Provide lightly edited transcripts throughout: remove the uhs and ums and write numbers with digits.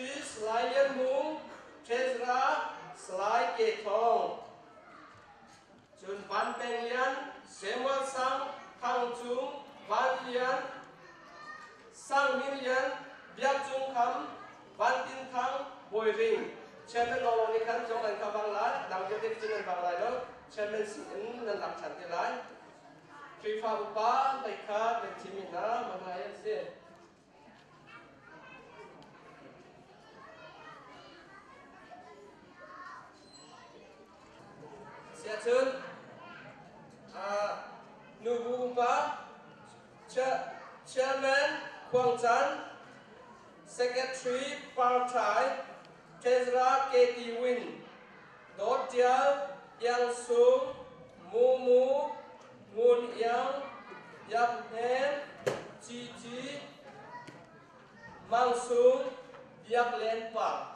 Secretary Salai Lian Hmung, Treasurer Salai Ke Thawng. Cun Van Peng Lian, Samuel Sang, Thang Cung, Van Lian, Sang Min Lian, Biak Cung Kham, Van Tin Thang, Bawi Ring. Chairman lawnglawng nih khan zong an ka bang lai, a dang vialte cu nan bang lai lo. Chairman sin in nan lak ṭhan te lai. Khrihfa upa hlei kha nan thimmi hna manai an si. Siahcun nubu upa Chairman Khuang Chan, Secretary Par Thai, Treasurer KT Win, Dawt Tial, Iang Sung, Mu Mu, Ngun Iang, Iak Hnem, Ci Ci, Mang Sung, Biak Len Par.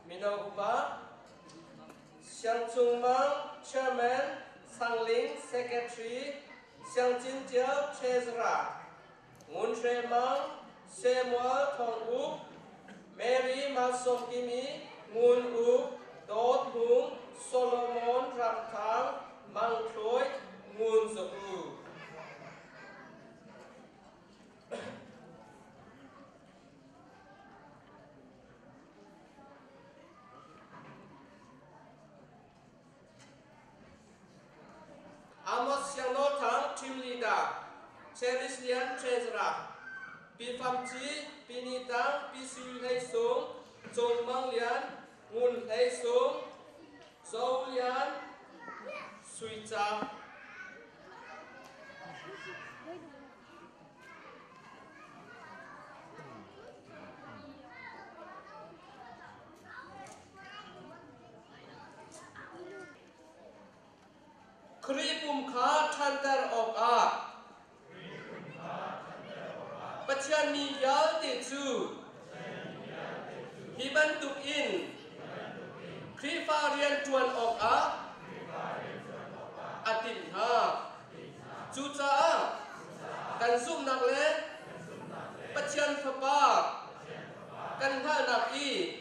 Mino upa Siang Cung Mang Chairman, Sang Ling Secretary, Siang Cin Tial Treasurer, Ngun Hre Mang, Samuel Thawng Uk, Mary Malsawm Kimi, Ngun Uk, Dawt Hmung, Solomon Ram Thang, Mang Thloi, Ngun Za U. Amos Siangnawl Thang Team Leader, Cherish Lian Treasurer, Pi Fam Ci, Pi Ni Tang, Pi Sui Hlei Sung, Cung Mang Lian, Ngun Hlei Sung, Zo Lian, Sui Ca. Khrih pum kha ṭhanter awkah Pathian mi vialte cu hi bantukin Khrihfa rian ṭuan awkah a timh hna. Cucaah kan zumhnak le Pathian Fapa kan hngalhnak i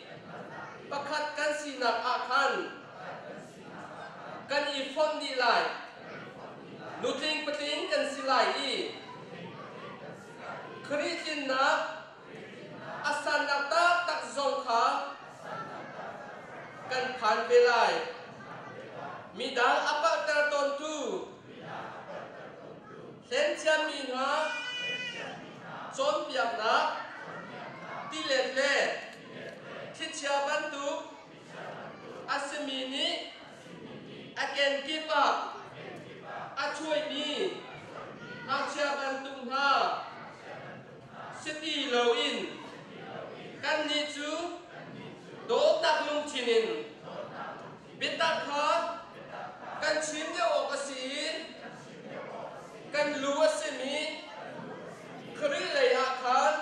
pakhat kan sinak ah khan kan i fonh dih lai. Nutling patling kan si lai i Khrih tlinnak a sannak taktak zong kha kan phan ve lai. Midang a palhter tawntu hlenciami hna cawnpiaknak tilet le thlichia bantuk a simi nih a kenkip ah a chuaimi ngakchia bantuk hna si ti loin kannih cu dawtnak lungthin in biatak kha kan chim deuh awk a si i kan lu a simi Khrih lei ah khan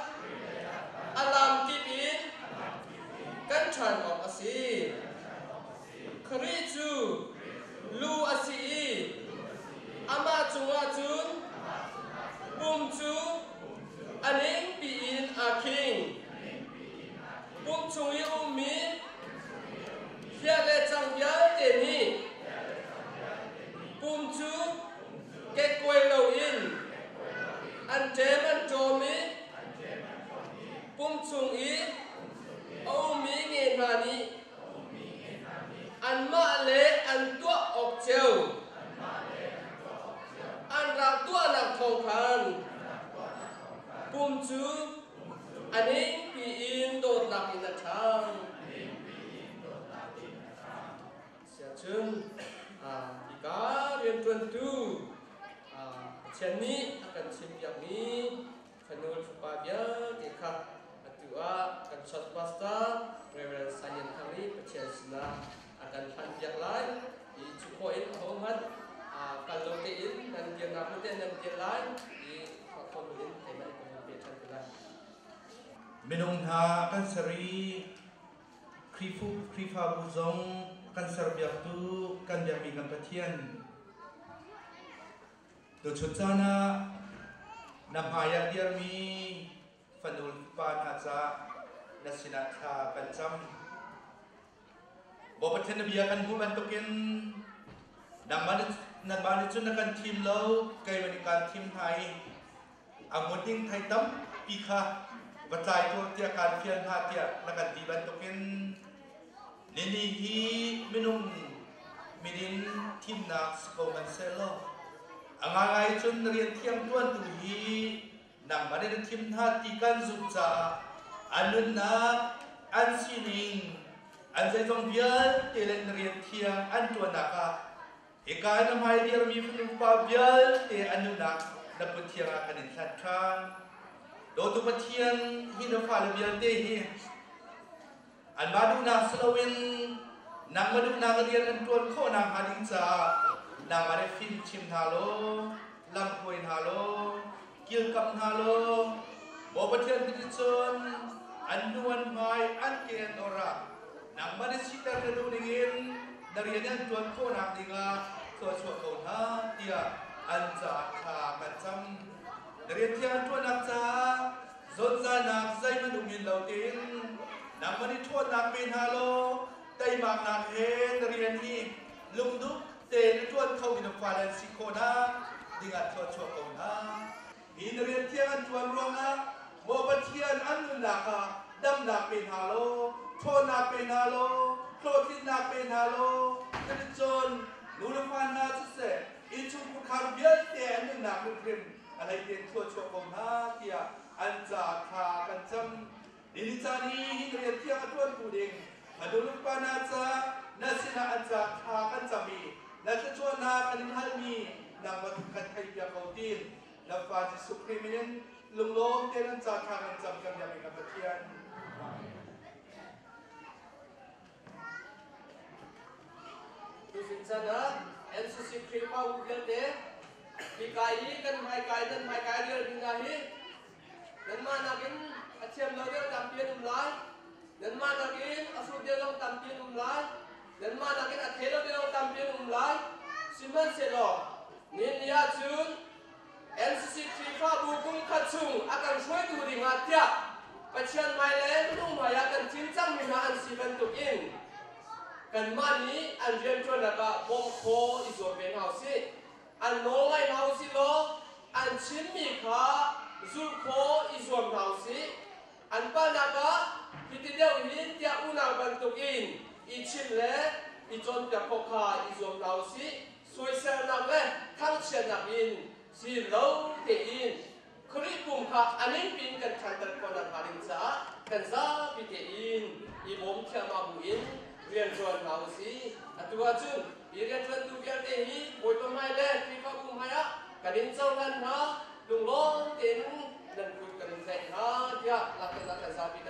a lamkip in kan ṭhan awk a si. Khrih cu lu a si i amah cungah cun pum cu a ningpi in aa khing. Pum chung i ummi hliah le cang vialte nih pum cu kekkuai loin an ṭem an ṭawm i pum chung i a ummi nge hna nih anmah le an tuah awk cio an rak tuahnak thawng khan pum cu a ningpi in dawtnak in a ṭhang. Siahcun hika rianṭuantu Pathian nih a kan chimpiakmi fanu le fapa vialte kha atu ah kan church pastor Reverend Sayan Thang nih Pathian sinah a kan hlanpiak lai. I cu khawh in ahohmanh kal lo tein nan dirnak hmun te nan dir lai. I khawm in keimah nih ka vun pe ṭhan te lai. Minung hna kan ser i Khrihfabu zong kan serpiaktu kan biakmi kan Pathian tuchun caan ah na hmaiah dirmi fanu pa hna caah na sinah thla kan cam. Bawipa Pathian na bia kan hmuh bantukin nangmah nih cun na kan thim lo, keimah nih kaan thim hna i a hmun ding thei tampi kha va tlai tuah tiah kaan fial hna tiah na kan ti bantukin nini hi minung minin thimnak si ko hmanhsehlaw a ngaingai cun na rian thiam ṭuantu hi nangmah nih na thim hna ti kan zumh caah an nunnak an sining an zeizong vialte le na rian thiang an ṭuannak ah Hika na hmai dirmi fanu vialte an nunnak na kut thiang ah kan in hlat ṭhan. Dawtu Pathian, hi na fale vialte hi anmah duhnak si loin nangmah duhnak rian an ṭuan khawh nakhnga ding caah nangmah nih fim chim hna law, lam hruai hna law, kilkamh hna law, Maw Pathian nih cun an hnu an hmai an ke an or ah nangmah nih siter na duh ningin na rian an ṭuan khawhnak dingah thluachuah ko hna tiah an caah thla kan cam. Na rian thiang an ṭuannak caah zonzalnak zeihmanh um hin lo tein nangmah nih ṭhawnnak pe hna law teimaknak he na rian hi lungdup tein a ṭuan khomi na fale an si khawhnak dingah thluachuah ko hna. Hi na rian thiang an ṭuan ruangah maw Pathian an nunnak ah damnak pe hna law, ṭhawnnak pe hna law, hlawhtlinnak pe hna law, cuticun nu le fa hna siseh, innchungkhar vialte an nunnak hrimhrim a hleitein thluachuah ko hna tiah an caah thla kan cam. Ni caan i hi na rian thiang a ṭuantu ding fanu pa hna caah na sinah an caah thla kan cam i na thluachuahnak kan in halmi nangmah kan theihpiak ko tiin na fa Jesuh Khrih min in lunglawm tein an ca thla kan cam kan biakmi kan Pathian. Tuzing chan ah NCC Khrihfabu vialte hika i kan hmaikai nan hmaikai rial ding hna hi Nanmah nakin a thiam lo deuh tampi an um lai. Nanmah nakin a hrut deuh zong tampi an um lai. Nanmah nakin a thei lo deuh zong tampi an um lai. Sihmanhsehlaw nihin ni ahcun NCC Khrihfabu kum khat chung a kan hruaitu dingah tiah Pathian hmai le minung hmai ah kan thim cangmi hna an si bantukin kanmah nih an rianṭuannak ah bawmh khawh i zuam ve hna usih. An nawl ngai hna usih law an chimmi kha zulh khawh i zuam hna usih. An palnak ah hiti deuh hin tiah unau bantukin i chimh le i cawnpiak khawh kha i zuam hna usih. Soiselnak le thangchiatnak in si lo tein Khrih pum kha a ningpi in kan ṭhanter khawh nakhnga ding caah kan zapi tein i bawm thliahmah buin rian ṭuan hna u sih. Atu ahcun hi rianṭuantu vialte hi Bawipa hmai le Khrihfabu hmaiah kan in cohlan hna, lunglawm tein nan kut kan in tlaih hna tiah laknak kan zapi kan.